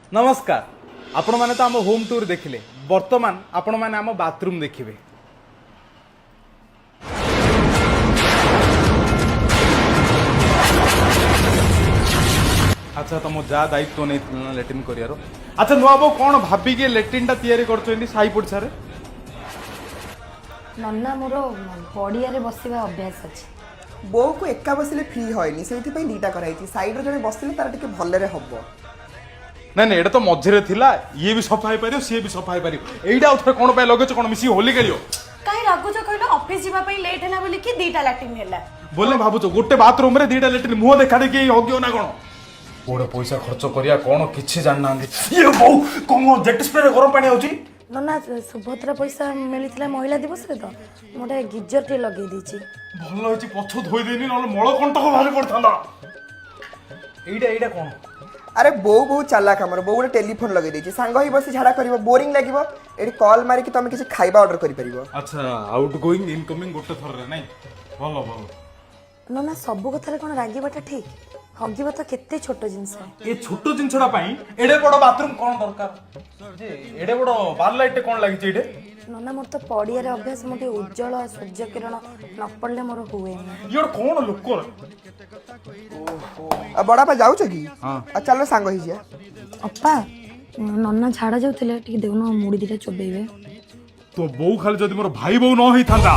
ନମସ୍କାର। ଆପଣମାନେ ତ ଆମ ହୋମ୍ ଟୁର୍ ଦେଖିଲେ, ବର୍ତ୍ତମାନ ଆପଣମାନେ ଆମ ବାଥରୁମ୍ ଦେଖିବେ। ଆଚ୍ଛା, ତମ ଯାହା ଦାୟିତ୍ୱ ନେଇଥିଲ ନା ଲେଟ୍ରିନ୍ କରିବାର? ଆଚ୍ଛା ନୂଆ ବୋଉ, କ'ଣ ଭାବିକି ଲେଟ୍ରିନ୍ଟା ତିଆରି କରୁଛନ୍ତି ସାହି ପଡ଼ିଶାରେ? ନନା, ମୋର ପଡ଼ିଆରେ ବସିବା ଅଭ୍ୟାସ ଅଛି। ବୋଉକୁ ଏକା ବସିଲେ ଫ୍ରି ହଏନି, ସେଇଥିପାଇଁ ଦିଟା କରାହେଇଛି। ସାଇଡ୍ରେ ଜଣେ ବସିଲେ ତାର ଟିକେ ଭଲରେ ହବ। ନାଇଁ ନାଇଁ, ଏଇଟା ତ ମଝିରେ ଥିଲା। ଇଏ ବି ସଫା ହେଇପାରିବ, ସିଏ ବି ସଫା ହେଇପାରିବ। ଏଇଟା ଆଉ ଥରେ କ'ଣ ପାଇଁ ଲଗେଇଛ? କ'ଣ ମିଶିକି ହୋଲି ଖେଳିବ? କାହିଁ ରାଗୁଛ କହିଲ? ଅଫିସ ଯିବା ପାଇଁ ଲେଟ୍ ହେଲା ବୋଲିକି ଦିଟା ଲାଟ୍ରିନ୍ ହେଲା। ବୋଲେ ଭାବୁଛ ଗୋଟେ ବାଥରୁମରେ ଦିଟା ଲେଟ୍ରିନ୍, ମୁହଁ ଦେଖା ଦେଖି ହଗିବ ନା କ'ଣ? କୋଉଟେ ପଇସା ଖର୍ଚ୍ଚ କରିବା କ'ଣ କିଛି ଜାଣିନାହାନ୍ତି। ଇଏ ବୋଉ, କ'ଣ ଜେଟ୍ ସ୍ପ୍ରେରେ ଗରମ ପାଣି ଆଉଛି? ନନା, ସୁଭଦ୍ରା ପଇସା ମିଳିଥିଲା ମହିଳା ଦିବସରେ ତ, ମୁଁ ଗୋଟେ ଗିଜର ଟିକେ ଲଗେଇ ଦେଇଛି। ଭଲ ହେଇଛି ପଛ ଧୋଇ ଦେଇନି, ନହେଲେ ମଳ କଣ୍ଟକ ବାହାରି ପଡିଥାନ୍ତା। ଏଇଟା କ'ଣ? ଆରେ ବୋଉ ବହୁତ ଚାଲାକ ଆମର। ବୋଉ ଗୋଟେ ଟେଲିଫୋନ୍ ଲଗେଇ ଦେଇଛି। ସାଙ୍ଗ ହେଇ ବସି ଝାଡ଼ା କରିବ, ବୋରିଂ ଲାଗିବ। ଏଠି କଲ୍ ମାରିକି ତମେ କିଛି ଖାଇବା ଅର୍ଡର କରିପାରିବ। ଆଚ୍ଛା, ଆଉଟ୍ ଗୋଇଂ ଇନକମିଂ ଗୋଟେ ଥରରେ ନାଇଁ? ଭଲ ଭଲ। ନନା, ସବୁ କଥାରେ କ'ଣ ରାଗିବାଟା ଠିକ୍? ହଗିବା ତ କେତେ ଛୋଟ ଜିନିଷ। ଏ ଛୋଟ ଜିନିଷଟା ପାଇଁ ଏଡେ ବଡ ବାଥରୁମ କ'ଣ ଦରକାର ଯେ? ଏଡେ ବଡ ବାର ଲାଇଟ୍ କ'ଣ ଲାଗିଛି ଏଇଠି? ନନା, ମୋର ତ ପଡ଼ିଆରେ ଅଭ୍ୟାସ। ମୁଁ ଟିକେ ଉଜ୍ଜଳ ସୂର୍ଯ୍ୟ କିରଣ ନ ପଡ଼ିଲେ ମୋର ହୁଏନି। ଇଏ ଗୋଟେ କ'ଣ ଲୋକ? ଆଉ ବଡ଼ାପା, ଯାଉଛ କି? ଆଉ ଚାଲ ସାଙ୍ଗ ହେଇଯିବା। ଅପା, ନନା ଝାଡ଼ା ଯାଉଥିଲେ, ଟିକେ ଦେଉନ, ମୁଢ଼ି ଦିଟା ଚୋବେଇବେ। ତୋ ବୋଉ ଖାଲି ଯଦି ମୋର ଭାଇ ବୋଉ ନ ହେଇଥାନ୍ତା।